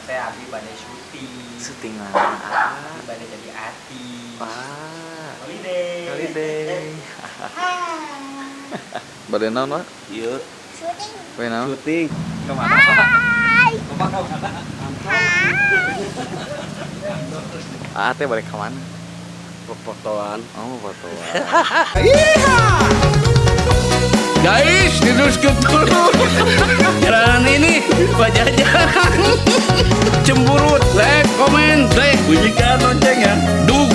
teh abi bade syuting. Syuting mana? Abi bade jadi artis. Wah. Holiday. Holiday. Bade naon, Pak? Iya. Syuting. Bade naon? Syuting. Kemana, Pak? Hai. Bapak kemana? Hai. Ah, teh balik kemana? Fotoan. Oh, fotoan. Guys, diteruskan dulu. Jalanan ini Pak Jajang. Cemburut, like, komen, like. Bunyikan lonceng ya. Dug.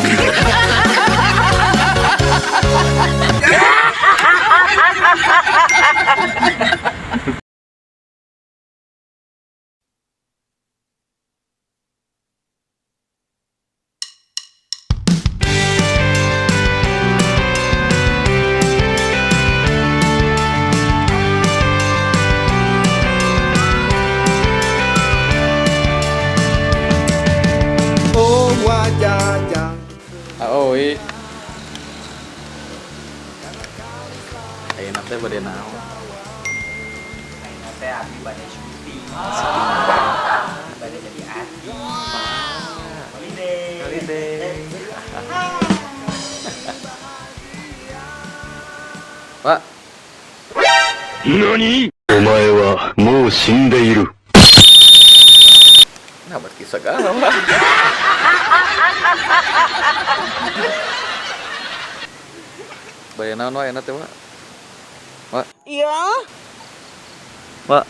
Oh wajah. Ah, oi. Ayeuna teh bade naon? Ayeuna teh abi bade syuting. Abi bade jadi artis. Holiday. Holiday. Pak, 何お前はもう死んでいる。 nah buat kisah segala, Pak. Bade naon, Pak? Ayeuna teh, Pak? Pak. Iya. Pak.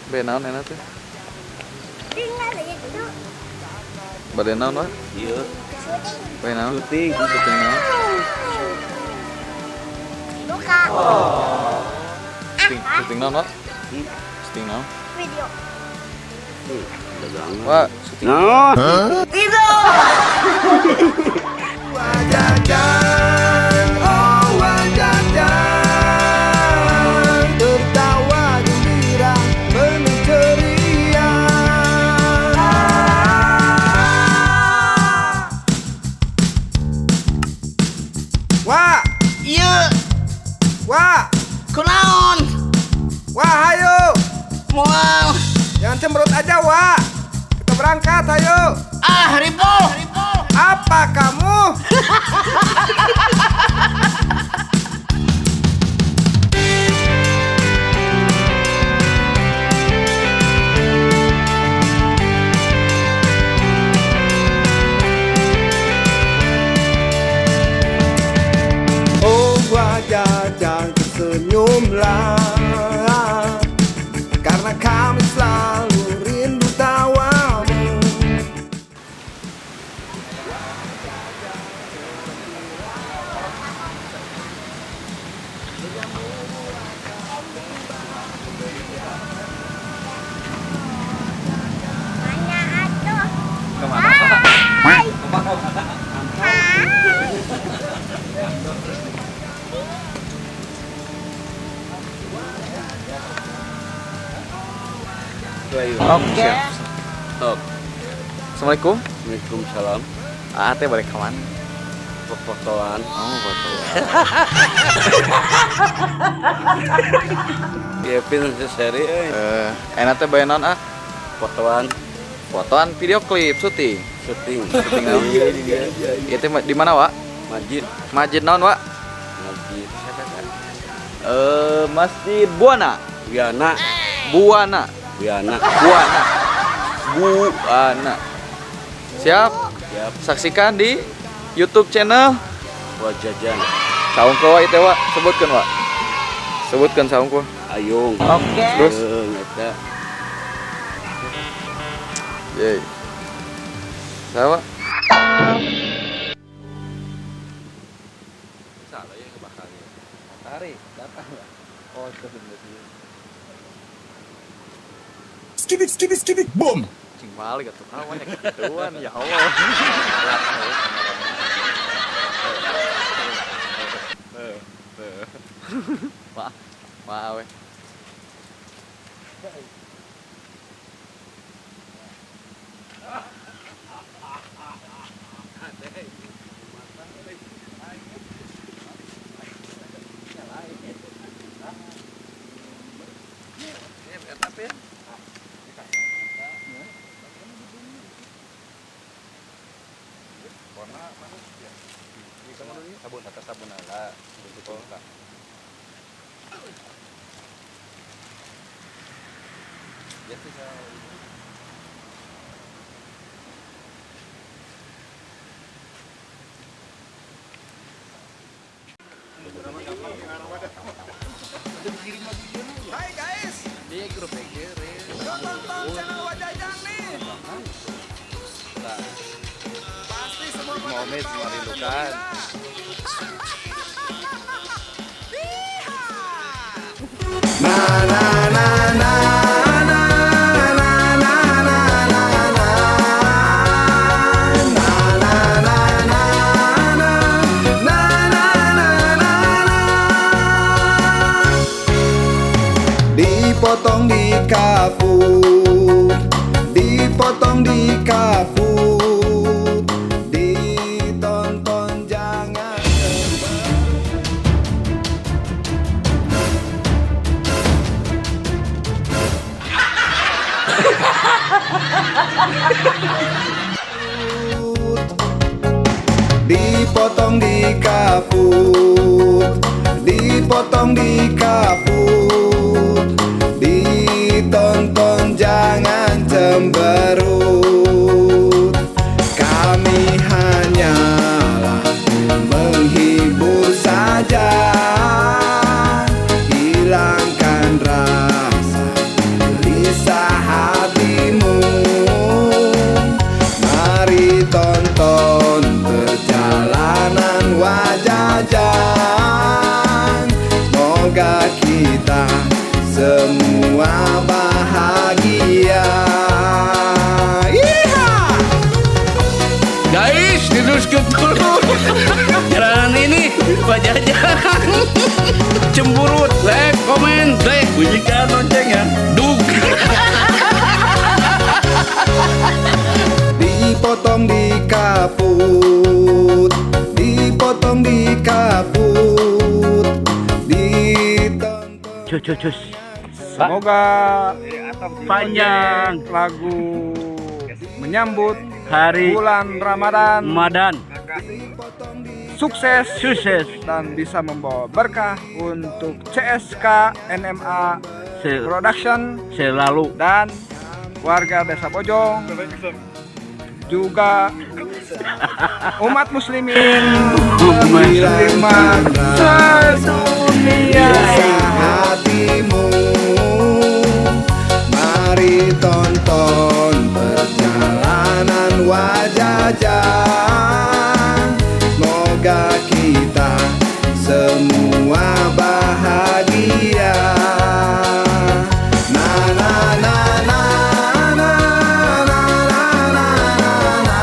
Bade naon ayeuna teh? Tinggal aja dulu. Bade naon, Pak? Iya. Syuting. Bade naon? Syuting. Syuting naon? Buka. Syuting, syuting naon, Pak? Syuting naon? Video. Dagangan. Pak, syuting. Nah. Wajah, oh wajah, tertawa gembira penuh ceria. Wah, Iya. wah, Kunaon? wah, ayo, Moal. jangan cemberut aja, wah. Kita berangkat, ayo. Ah, ribu. Apa kamu? Oh wajah jangan tersenyumlah, karena kami selalu rindu tawamu. Mana atuh? Kemana, Pak? Hai. Bapak kemana? Hai. Oke. Top. Assalamualaikum. Waalaikumsalam. Ah, teh balik kemana? Fotoan. Oh, fotoan. Kevin seseri euy. Enak teh bade naon, ah? Fotoan. Fotoan video klip syuting. Syuting. Syuting naon? Ieu teh di mana, Wak? Masjid. Masjid naon, Wak? Masjid. Masjid Buana. Wiana. Buana. Wiana. Buana. Buana. Siap. Siap. Saksikan di YouTube channel Wajajan. Saung ko, Wak, itu, Wak. Sebutkan, Wak. Sebutkan saung ko. Ayung. Oke. Terus? Ayung, eta. Yeay. Saya, Wak. Salah ya kebakarnya. Matahari datang, Wak. Oh, itu bener sih. Skip it, skip it, skip it, boom. Cing balik atuh kawan ya kegituan ya Allah. Maaf, maaf we. Warna mana ya? Sabun atas sabun ala gitu. Ya sih. Hai guys. Di grup Tonton channel Wajajang nih. Pasti semua pada ketawa dan gembira. Na na na na na na na na na na na na na na na na na. Dipotong di kaput, dipotong di kaput, ditonton jangan cemberut. Dipotong di kaput, dipotong di kaput, ditonton jangan cemberut. Kami hanyalah menghibur saja, hilangkan rasa gelisah hatimu. Mari tonton perjalanan Wajajang. Semoga kita semua bahagia. Iha! Guys, diteruskan dulu. Jalanan ini Wajajang. Cemburut, like, komen, like, bunyikan lonceng ya. Dug. Dipotong di kaput, dipotong di kaput, ditonton. Cus, cus, cus. Semoga Panjang lagu menyambut hari bulan Ramadan Ramadan sukses sukses dan bisa membawa berkah untuk CSK NMA Production selalu dan warga Desa Bojong, juga umat muslimin muslimat sedunia. Hatimu, mari tonton perjalanan Wajajang. Semoga kita semua bahagia. Na na na na na na na na na.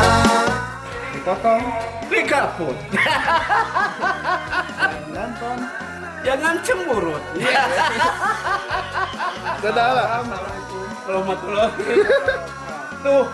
Dipotong di kaput. Nonton jangan cemburut. Dadah lah. Warahmatullahi. Tuh.